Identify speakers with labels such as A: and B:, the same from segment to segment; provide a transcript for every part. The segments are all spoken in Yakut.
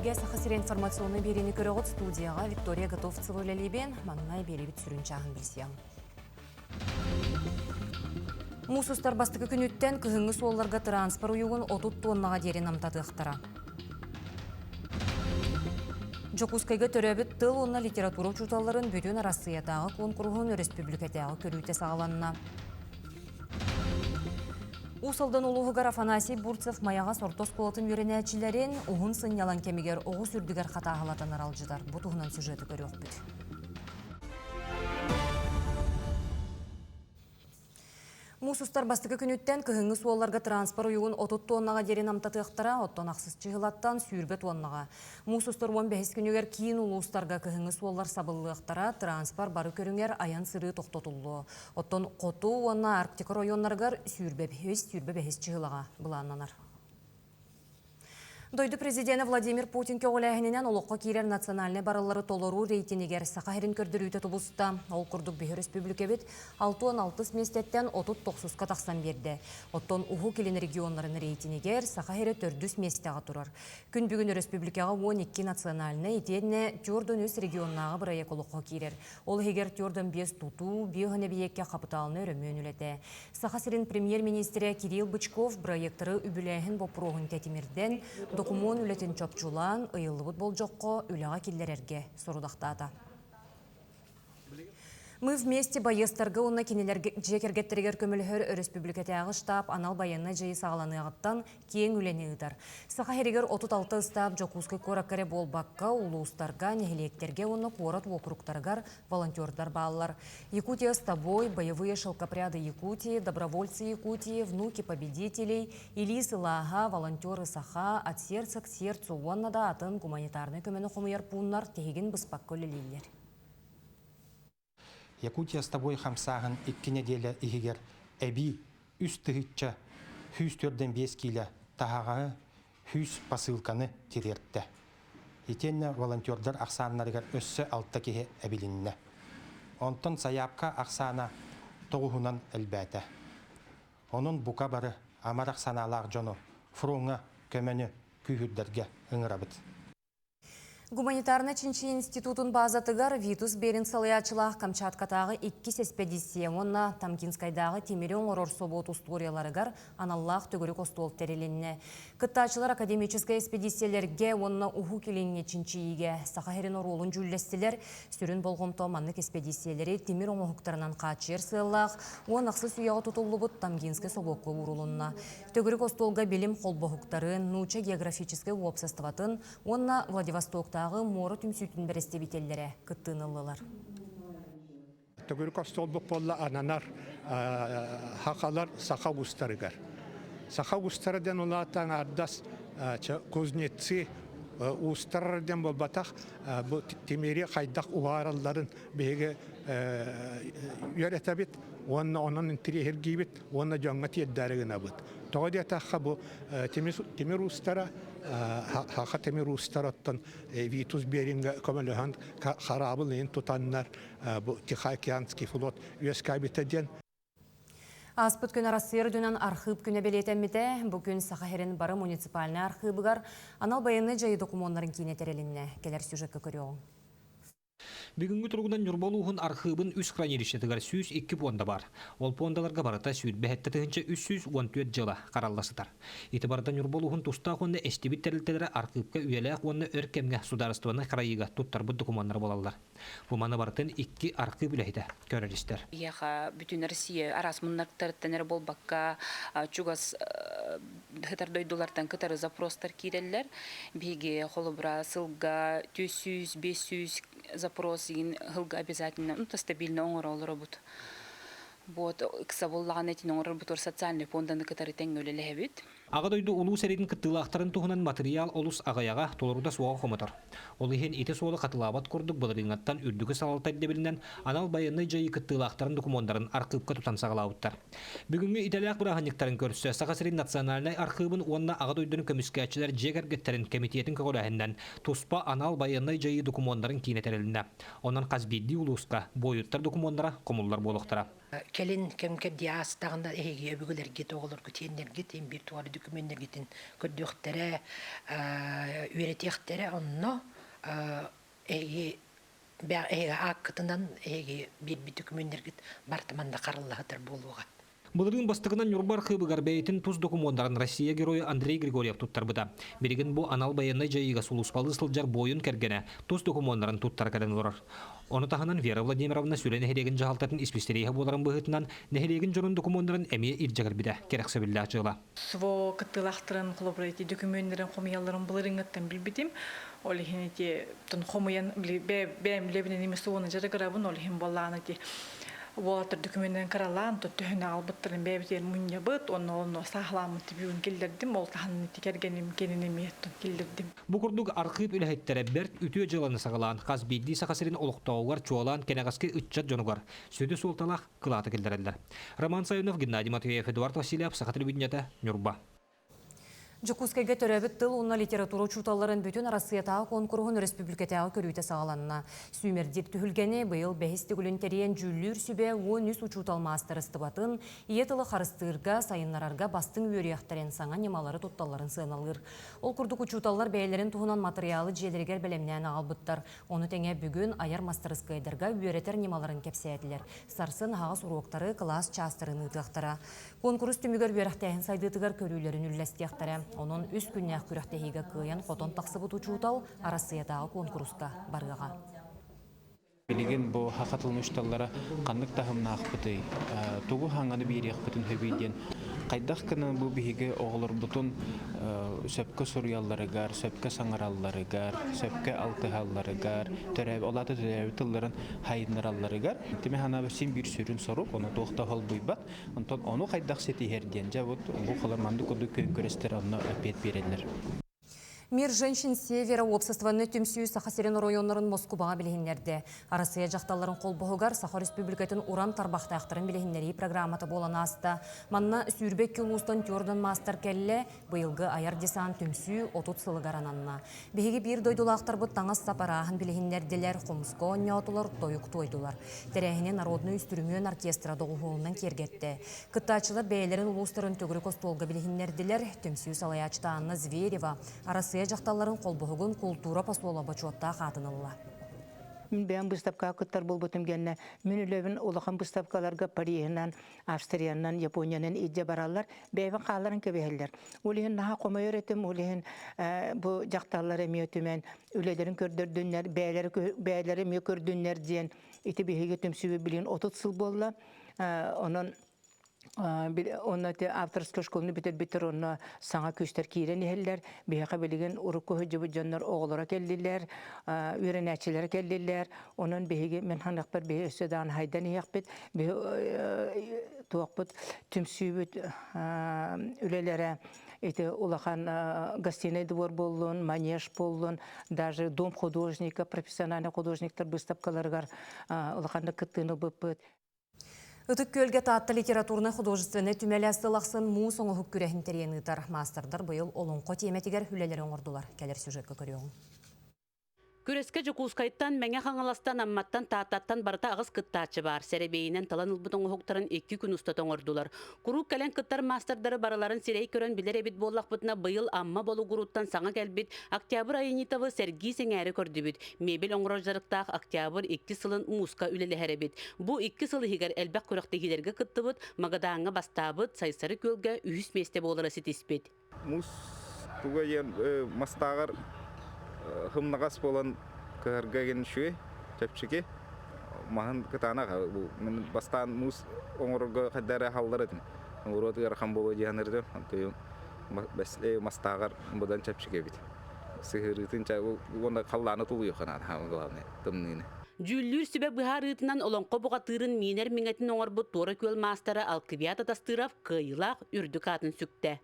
A: Эфиргэ Саха сирэ информационнай биэриини көрөҕүт студияҕа Виктория Готовцева үлэлиибин. Маҥнай биэриибит сүрүн чааһын билсиэҕиҥ. Муус устар бастакы күнүттэн кыһыҥҥы суолларга транспорт уйугун 30 тоннаҕа диэри намтатыахтара. Дьокуускайга төрөөбүт тыл уонна литература учууталларын бүтүн Арассыыйатааҕы куонкуруһун өрөспүүбүлүкэтээҕи көрүүтэ саҕаланна. Уус Алдан улууһугар Афанасий Бурцев Майаҕас орто оскуолатын үөрэнээччилэрин уһун сынньалаҥ кэмигэр оҕус үрдүгэр хатааһылатан аралдьытар. Бу туһунан сюжеты көрүөхпүт. Муус устар бастакы күнүттэн кыһыҥҥы суолларга транспорт уйугун 30 тоннаҕа диэри намтатыахтара, оттон ахсыс чыһылаттан 20 тоннаҕа. Муус устар 15 күнүгэр киин улуустарга кыһыҥҥы суоллар сабыллыахтара, транспорт бары көрүҥэр айан-сырыы тохтотуллуо. Оттон хоту уонна Арктика оройуоннарыгар 25-25 чыһылаҕа былааннанар. Дойду президенэ Владимир Путин көҕүлээһининэн олоххо киирэр национальнай барыллары толоруу рейтинигэр Саха сирин көрдөрүүтэ тубуста. Ол курдук биһи өрөспүүбүлүкэбит 66 миэстэттэн 39-ка тахсан биэрдэ. Оттон Уһук Илин регионнарын рейтинигэр Саха сирэ төрдүс миэстэҕэ турар. Күн бүгүн өрөспүүбүлүкэҕэ 12 национальнай итиэннэ 43 регионнааҕы бырайыак олоххо киирэр. Ол иһигэр 45 тутуу, 5 эбийиэккэ хапытаалынай өрөмүөн үлэтэ. Саха сирин премьер-министрэ Кирилл Бычков бырайыактары үбүлээһин боппуруоһун тэтимирдэн, докумуон үлэтин чопчулаан, ыйыллыбыт болдьоххо үлэҕэ киллэрэргэ сорудахтаата. Мы вместе байыастарга уонна кинилэргэ дьиэ кэргэттэригэр көмөлөһөр өрөспүүбүлүкэтээҕи штаб анал байыаннай дьайыы саҕаланыаҕыттан киэҥ үлэни ыытар. Саха сиригэр 36 ыстаап Дьокуускай куоракка эрэ буолбакка, улуустарга, нэһилиэктэргэ уонна куорат уокуруктарыгар волонтердар бааллар. Якутия с тобой, боевые шелкопряды Якутии, добровольцы Якутии, внуки победителей, Илии сылааһа, волонтеры Саха, от сердца к сердцу уонна да атын гуманитарнай көмөнү хомуйар пууннар тиһигин быспакка үлэлииллэр.
B: Якутия с тобой хамсааһын икки нэдиэлэ иһигэр эбии 3145 киилэ таһаҕаһы 100 посылканы тириэртэ. Итиэннэ волонтердар ахсааннарыгар өссө алта киһи эбилиннэ. Онтон сайаапка ахсаана тоҕуһунан элбээтэ. Онон бука бары амарах санаалаах дьону фроҥҥа көмөнү күүһүрдэргэ ыҥырабыт.
A: Гуманитарнай чинчийии институтун баазатыгар Витус Беринг салайааччылаах Камчаткатааҕы иккис эспэдииссийэ уонна Тамкинскайдааҕы тимири оҥорор собуот устуоруйаларыгар аналлаах төгүрүк остуол тэрилиннэ. Кыттааччылар академическай эспэдииссийэлэргэ уонна Уһук Илиҥҥи чинчийиигэ Саха сирин оруолун дьүүллэстилэр. Сүрүн болҕомто маннык эспэдииссийэлэри тимир оҥоһуктарынан хааччыйар сыаллаах 16 үйэҕэ тутуллубут Тамгинскай собуокка уурулунна. Төгүрүк остуолга билим холбоһуктарын, Нуучча географическай уопсастыбатын уонна Владивостоктааҕы муора түмсүүтүн бэрэстэбиитэллэрэ кыттыыны ыллылар.
C: Төгүрүк остуолбут буолла ананар хахалар саха уустарыгар. Саха уустара диэн улаатан аҥаардас кузнецы уустар диэн буолбатах, бу тимири хайдах уһааралларын биһиги үөрэтэбит уонна онон интириэһиргиибит уонна дьоҥҥо тиэрдээри гынабыт. Тоҕо диэтэххэ бу тимир уустара Хаха тимир уустара оттон Витус Беринга көмөлөһөн хараабыл иһин тутаннар бу Тихоокеанский флот үөскээбитэ диэн.
A: Ааспыт күн Арассыыйа үрдүнэн архыып күнэ бэлиэтэммитэ. Бу күн Саха сирин бары муниципальнай архыыбыгар анал байыаннай дьайыы докумуоннарын киинэ тэрилиннэ. Кэлэр сюжекка көрүөҕүҥ.
D: Бүгүҥҥү туругунан Ньурба улууһун архыыбын үс хранилищетыгар 102 пуонда баар. Ол пуондаларга барыта 27 314 дьыала харалла сытар. Ити барыта Ньурба улууһун тустаах уонна эстибит тэрилтэлэрэ архыыпка үйэлээх уонна өр кэмҥэ судаарыстыбаннай харайыыга туттарбыт докумуоннара буолаллар. Бу маны барытын икки архыып үлэһитэ көрөр-истэр.
E: Биһиэхэ бүтүн Россия араас муннуктарыттан эрэ буолбакка, чугас сытар дойдулартан кытары запростар киирэллэр. Биһиги холобура сылга 400, 500 запрос игин сылга обязательно, ну, то стабильно оҥоро олоробут. Вот ыкса буоллаҕына итини оҥорорбутугар социальный фонданы кытары тэҥҥэ үлэлэһэбит.
D: Аҕа дойду Улуу сэриитин кыттыылаахтарын туһунан матырыйаал олус аҕыйаҕа, толорута суоҕа хомотор. Ол иһин ити суолу хатылаабат курдук былырыыҥҥаттан үрдүкү салалта ирдэбилинэн анал байыаннай дьайыы кыттыылаахтарын докумуоннарын архыыпка тутан саҕалаабыттар. Бүгүҥҥү идэлээх бырааһынньыктарын көрсө Саха сирин национальнай архыыбын уонна Аҕа дойдуну көмүскээччилэр дьиэ кэргэттэрин кэмитиэтин көҕүлээһининэн туспа анал байыаннай дьайыы докумуоннарын киинэ тэрилиннэ. Онон хас биирдии улууска буойуттар докумуоннара хомуллар буолуохтара.
F: Кэлин кэм-кэрдии аастаҕына эһиги өбүгэлэргит, оҕолоргут, сиэннэргит биир туора дөкүмүөннэргитин көрдүөхтэрэ, үөрэтиэхтэрэ. Онно эһиги эһиги ааккытынан эһиги биэрбит дөкүмүөннэргит барыта манна хараллаһытар буолуоҕа.
D: Былырыын бастакынан Ньурба архыыбыгар бэйэтин тус докумуоннарын Россия Геройа Андрей Григорьев туттарбыта. Билигин бу анал байыаннай дьайыыга сулууспалыы сылдьар буойун кэргэнэ тус докумуоннарын туттара кэлэн олорор. Ону таһынан Вера Владимировна Сүлэ нэһилиэгин дьаһалтатын исписэлииһэ буоларын быһыытынан нэһилиэгин дьонун докумуоннарын эмиэ илдьэ кэлбитэ кэрэхсэбиллээх дьыала.
G: СВО кыттыылаахтарын холобура ити дөкүмүөннэрин хомуйалларын былырыыҥҥыттан билбитим. Ол иһин ити хомуйан бэйэм үлэбинэн эмиэ СВО-ну дьарыгырабын, ол иһин буоллаҕына ити уолаттар дөкүмүөннэрин кыралаан төһөнү аҕалбыттарын бэйэбитигэр мунньабыт уонна онно сааһылааммыт түбүгүн киллэрдим. Ол таһынан ити кэргэним кэнин эмиэ киллэрдим.
D: Бу курдук архыып үлэһиттэрэ бэрт үтүө дьыаланы саҕалаан хас биирдии Саха сирин олохтооҕугар чуолаан кэнэҕэски ыччат дьонугар сүдү суолталаах кылааты киллэрэллэр. Роман Савинов, Геннадий Матвеев, Эдуард Васильев, Саха телевидениета, Ньурба.
A: Дьокуускайга төрөөбүт тыл уонна литература учууталларын бүтүн Арассыйатааҕы куонкуруһун өрөспүүбүлүкэтээҕи көрүүтэ саҕаланна. Сүүмэрдиир түһүлгэни быйыл бэһис төгүлүн тэрийэн дьүүллүүр сүбэ 13 учуутал маастарыстыбатын, ийэ тылы харыстыырга, сайыннарарга бастыҥ үөрүйэхтэрин, саҥа ньымалары тутталларын сыаналыыр. Ол курдук учууталлар бэйэлэрин туһунан матырыйаалы дьиэлэригэр бэлэмнээн аҕалбыттар. Ону тэҥэ бүгүн айар мастарыскыайдарга үөрэтэр ньымаларын кэпсээтилэр. Сарсын аһаҕас уруоктары, кылаас чаастарын ыытыахтара. Куонкурус түмүгэр үөрэхтээһин сайдыытыгар көрүүлэрин үллэстиэхтэрэ. Онон үс күннээх күрэхтэһиигэ кыайан-хотон тахсыбыт учуутал Арассыйатааҕы куонкуруска барыаҕа.
H: Билигин бу саха тылын учууталлара ханнык таһымнаахпытый, тугу хаҥаны биэриэхпитин сөбүй диэн хайдах гынан бу биһиги оҕолорбутун сөпкө суруйалларыгар, сөпкө саҥаралларыгар, сөпкө алтыһалларыгар, төрөөбүт, ол аата төрөөбүт тылларын хайыннаралларыгар тимэ санаабар син биир сүрүн сорук, ону туох да холбуйбат. Онтон ону хайдах ситиһэр диэн, дьэ вот бу холор маннык курдук күөн күрэстэр онно эппиэт биэрэллэр.
A: Мир женщин Севера уопсастыбаннай түмсүү Саха сирин оройуоннарын Москубаҕа билиһиннэрдэ. Арассыыйа дьахталларын холбоһугар Саха Республикатын уран тарбахтаахтарын билиһиннэрии программата буолан ааста. Манна 22 улуустан түөрдөн маастар кэллэ, быйылгы айар десант түмсүү 30 сылыгар ананна. Биһиги биир дойдулаахтарбыт таҥас-сап арааһын билиһиннэрдилэр, хомуска оонньоотулар, тойук туойдулар. Тэрээһини народнай үстүрүмүөн оркестра доҕуһуолунан киэргэттэ. Кыттааччылар бэйэлэрин улуустарын төгүрүк остуолга билиһиннэрдилэр. Түмсүү салайааччыта Анна Зверева Арассыыйа дьахталларын холбоһугун култуура посола бочуоттаах аатын ылла.
I: Мин бэйэм быыстапкаҕа кыттар буолбутум гэннэ, мин үлэбин улахан быыстапкаларга Париһынан, Австриянан, Япониянан илдьэ бараллар, бэйэбин хаалларан кэбиһэллэр. Ол иһин наһаа хомойор этим, ол иһин бу дьахталлар эмиэ түмэн үлэлэрин көрдөрдүннэр, бэйэлэри бэйэлэри эмиэ көрдүннэр диэн ити биһиги түмсүүбүт билигин 30 сыл буолла. Онон онно ити авторскай школаны бүтэрбиттэр онно саҥа күүстэр киирэн иһэллэр. Биһиэхэ билигин урукку сылдьыбыт дьоннор оҕолоро кэллилэр, үөрэнээччилэрэ кэллилэр. Онон биһиги мин саныахпар биһи өссө даҕаны хайдан иһиэхпит. Биһи туохпут түмсүүбүт үлэлэрэ ити улахан гостиный двор буоллун, манеж буоллун, даже дом художника, профессиональный художниктар быыстапкаларыгар улаханнык кыттыыны ылбыппыт.
A: Ытык Күөлгэ Таатта литературнай-художественнай түмэлэ сыл ахсын муус оҥоһук күрэһин тэрийэн ыытар. Маастардар быйыл олоҥхо тиэмэтигэр үлэлэри оҥордулар. Кэлэр сюжекка көрүөҕүҥ.
J: Күрэскэ Дьокуускайтан, Мэҥэ Хаҥаластан, Амматтан, Тааттаттан барыта аҕыс кыттааччы баар. Сэрэбиэйинэн талан ылбыт оҥоһуктарын 2 күн устата оҥордулар. Куруук кэлэн кыттар маастардары барыларын сирэй көрөн билэр эбит буоллахпытына, быйыл Амма Болугуруттан саҥа кэлбит Октябрь Аянитовы сэргии-сэҥээрэ көрдүбүт. Мебель оҥорор дьарыктаах Октябрь икки сылын мууска үлэлэһэр эбит. Бу 2 сыл иһигэр элбэх күрэхтэһиилэргэ кыттыбыт, Магадааҥҥа бастаабыт, Сайсары күөлгэ үһүс миэстэ буолара ситиспит.
K: Муус туга диэн мастааҕар хымнаҕас буолан кыһарга гин үчүгэй, чэпчэки. Маһын кытаанах мин бастаан муус оҥорорго хайда эрэ аһаллар этим. Оҥоруот ыарахан буолуо дии саныыр этим. Мастааҕар быдан чэпчэки эбит. Сыһыарыытын уонна халлааны тулуйуохха наада главное тымныыны.
J: Дьүүллүүр сүбэ быһаарыытынан олоҥхо буҕатыырын миинэр миҥэтин оҥорбут Туора Күөл маастара Алквиад Атастыров кыайыылаах үрдүк аатын сүктэ.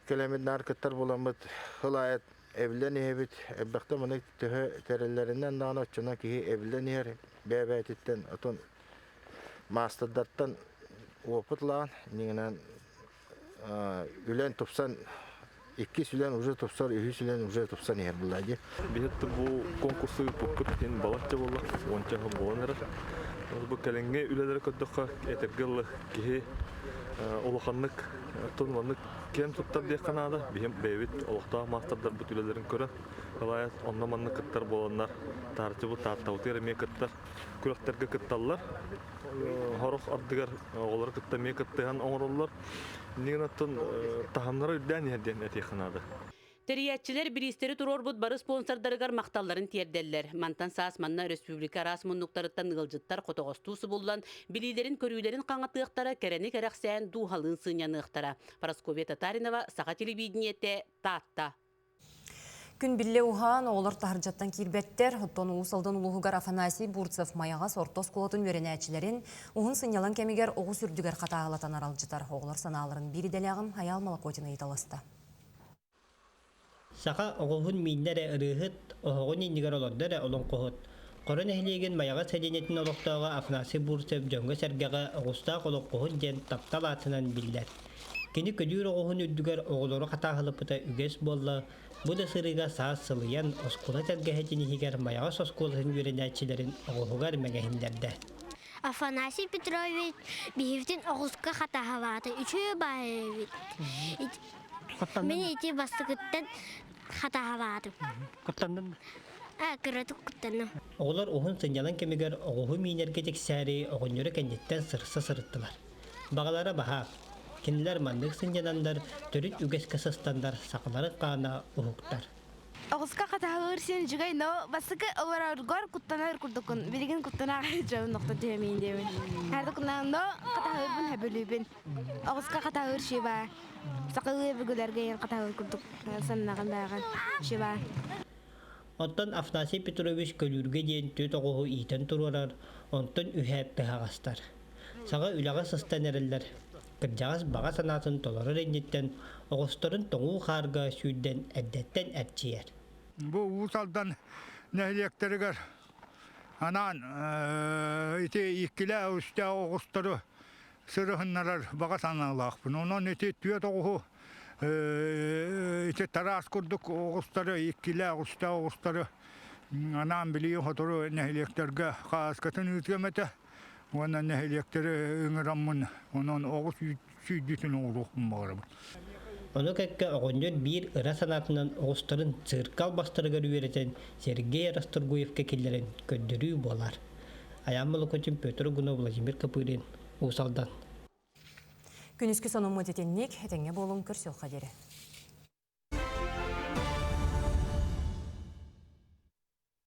L: Кэлэммит наар кыттар буоламмыт сыл аайы эбиллэн иһэбит. Элбэхтэ маны төһө тэриллэринэн даҕаны оччонон киһи эбиллэн иһэр бэйэ-бэйэтиттэн отон маастардартан уопут ылаҕын, иннинэн үлэн тупсан. Иккис үлэн уже тупсар, үһүс үлэн уже тупсан иһэр булла дии.
M: Биһиги бу конкурсу ыыппыппыт иһин балачча буолла, уонча сыл буолан эрэр. Бу кэлиҥҥи үлэлэри көрдөххө, этэргэ дылы киһи улаханнык оттон маннык киэн туттар диэххэ наада. Биһим бэйэбит олохтоох маастардарбыт үлэлэрин көрөн, Ылайас онно-манна кыттар буоланнар, таарыччыбыт Тааттабытыгар эмиэ кыттар, күрэхтэргэ кытталлар. Сорох ардыгар оҕолору кытта эмиэ кыттыһан оҥороллор. Иннигин оттон таһымнара үрдээн иһэр диэн этиэххэ наада.
J: Тэрийээччилэр бириистэри туруорбут бары спонсордарыгар махталларын тиэрдэллэр. Мантан саас манна өрөспүүбүлүкэ араас муннуктарыттан ыалдьыттар хотоҕостуу субуллан, билиилэрин-көрүүлэрин хаҥатыахтара, кэрэни кэрэхсээн, дууһалыын сынньаныахтара. Парасковья Татаринова, Саха телевидениетэ, Таатта.
A: Күн биллэ уһаан, оҕолор таһырдьаттан киирбэттэр. Оттон Уус Алдан улууһугар Афанасий Бурцев Майаҕас орто оскуолатын үөрэнээччилэрин уһун сынньалаҥ кэмигэр оҕус үрдүгэр хатааһылатан аралдьытар. Оҕолор санааларын биир идэлээҕим Айаал Молокотин ыйыталаста.
N: Саха оҕуһун мииннэ эрэ ырыаһыт, оһоҕун иннигэр олордо эрэ олоҥхоһут. Хоро нэһилиэгин Майаҕас сэлиэнньэтин олохтооҕо Афанасий Бурцев дьоҥҥо-сэргэҕэ оҕустаах олоҥхоһут диэн таптал аатынан биллэр. Кини көдүүр оҕуһун үрдүгэр оҕолору хатааһылаппыта үгэс буолла, бу да сырыыга саас сылыйан, оскуола тэлгэһэтин иһигэр Майаҕас оскуолатын үөрэнээччилэрин оҕуһугар мэҥэһиннэрдэ.
O: Афанасий Петрович биһибитин оҕуска хатааһылаата, үчүгэй баайы эбит. Мин ити бастакыттан хатааһылаатым.
N: Куттаннын?
O: Аа, кыратык куттанным.
N: Оҕолор уһун сынньалаҥ кэмигэр оҕуһу миинэргэ тиксээри оҕонньору кэнниттэн сырса сырыттылар. Баҕалара баһаап. Кинилэр маннык сынньананнар, төрүт үгэскэ сыстаннар сахаларын хаана уһуктар.
P: Оҕуска хатаһалыыр син үчүгэй, но бастакы олороргор куттанар курдуккун. Билигин куттана дьон нохто түһэмиин диэбин. Харды кунан но хатаһыырбын хөбүлүүбүн. Оҕуска хатаһыыр шиба. Сахалыы бүгүлэргэ ен хатаһыыр курдук саннаҕын бааҕын шиба.
N: Оттон Афанасий Петрович көлүүргэ диэн түөрт оҕуһу иитэн туруорар, онтон үһэ тыһаҕастар. Саҥа үлэҕэ сыстан эрэллэр. Кырдьаҕас баҕа санаатын толорор инниттэн оҕустарын тоҥуу хаарга сүүрдэн эрдэттэн эрчийэр.
Q: Бу Уус Алдан нэһилиэктэригэр анаан ити иккилээх-үстээх оҕустары сырыһыннарар баҕа санаалаахпын. Онон ити түөрт оҕуһу ити тараас курдук оҕустары, иккилээх-үстээх оҕустары анаан билии сотору нэһилиэктэргэ хааскатын ыытыам этэ. Уонна нэһилиэктэри ыҥыраммын, онон оҕус сүүрдүүтүн оҥоруохпун баҕарабын.
N: Ону кэккэ оҕонньор биир ыра санаатынан оҕустарын цирка албастарыгар үөрэтэн Сергей Расторгуевка киллэрэн көрдөрүү буолар. Айаан Молокотин, Петр Гунов, Владимир Копырин, Уус Алдан.
A: Күнүскү сонуммут итинник, этэҥҥэ буолуҥ, көрсүөххэ диэри.